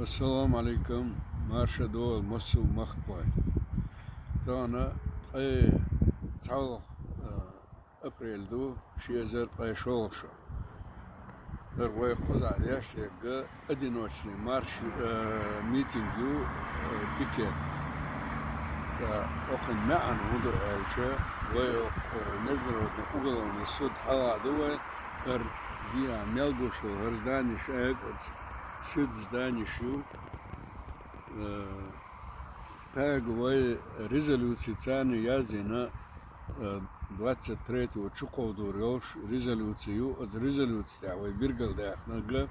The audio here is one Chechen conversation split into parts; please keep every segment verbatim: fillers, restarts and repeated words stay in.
Ассаламу Ӏалайкум, марша догӀийла массо а махкахой. Тахана ткъе цхьалха, а, апрель ду, ши эзар ткъе шолгӀа шу. ХӀара вай кхузахь деш ерг одиночный марш, а, митинг ю, а, пикет. Ткъа охан маьӀна хӀун ду аьлча, вай оха, а, Международный уголовный суд хьалха ду вай, хӀара дӀа мел гуш долу хӀара зданеш а, оцу суьдза зданеш ю. Э, кхаьга вай резолюци царна яздина, э, двадцать третьего чу кховдор йолуш резолюци ю. Оцу резолюци тӀехь вай биргал даьхнарг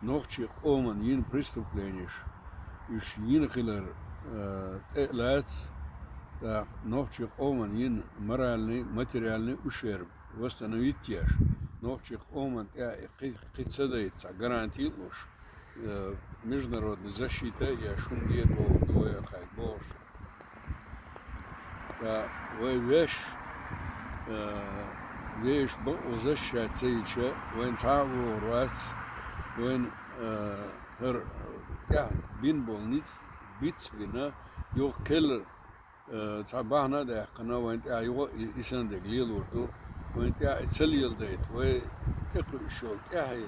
нохчийн къоман йина преступленеш, уьш йина хилар, э, тӀе а лаца, тӀаккха нохчийн къоман йина моральный, материальный ущерб восстановить еш, нохчийн къоман тӀехь и кхин, кхин ца дайта цхьа гаранти а луш, э, международный защита а еш, хӀума де бохург ду вай кхаьга бохуш. Ткъа вай веш, э, вешан бакъо защищать ца йича, вайна цхьа а вогӀур вац, вайна, э, хӀара тӀехь бина болу ницкъ бицбина, юха келлар Э, цхьа бахьана а даьккхина, вайн тӀехь юха и, и санна дерг лелор ду. Вайн тӀехь и ца леладайта, вай тӀекхуьуш йолу тӀаьхье,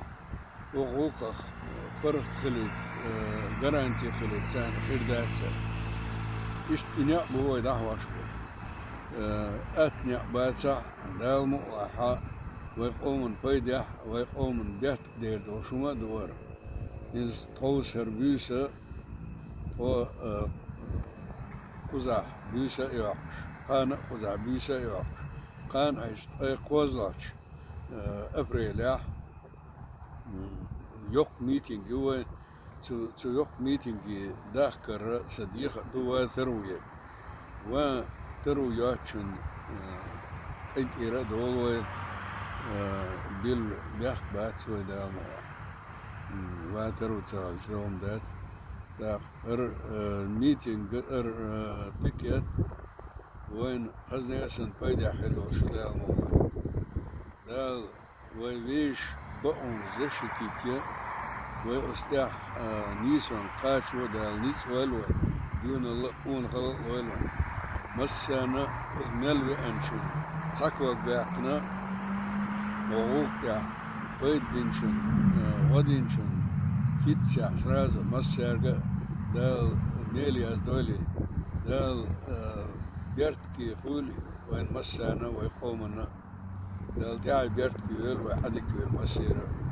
вай гӀуллакхах, э, паргӀат хилийта, э, гаранти хилийта царна хир дац аьлла. Иштта и некъ бу вай дӀахьош бу. Э, атта некъ бацахь, Дала мукъалахь, вай къоман пайдехь, вай къоман бертах дер долуш хӀума а ду хӀара. Иза тховса хӀара буьйса, тхо, э, кхузахь буьйса а йоккхуш, кхана а кхузахь буьйса а йоккхуш, кхана Ӏайша ткъе кхозлагӀчу, э, апрелехь, м, йоккха митинг ю вайн. Цу, цу йоккха митинге дахкарра сан дехар ду ван таро ерг. Ван таро йоцучун, э, къинтӀера а долу вай, э, билла бехк бац вай, Дала мукъалахь. М, ван таро ца хилча догӀма дац. ТӀаккха хӀара, э, митинг, хӀара, э, пикет вайн хазна а санна пайдехь хир йолуш ю, Дала мукъалахь. Дала вай вешан бакъонаш защитить е, вай оцу тӀехь, а, нийсонга кхачо Дала ницкъ лойла вайн, доьналла а, къонахалла а лойла вайн. Массарна а оцу мел веанчунна цхьа ког баьккхина, вай гӀуллакх тӀехь пайда бинчунна, а, гӀо динчунна хӀиттасехь, сразу массаьрга а Дала мел яздойла. Дала, а, беркате хуьлда вайн массарна а, вай къоманна а. Дала тӀаьхье беркате йойла вай, Ӏадика йойла массеран а.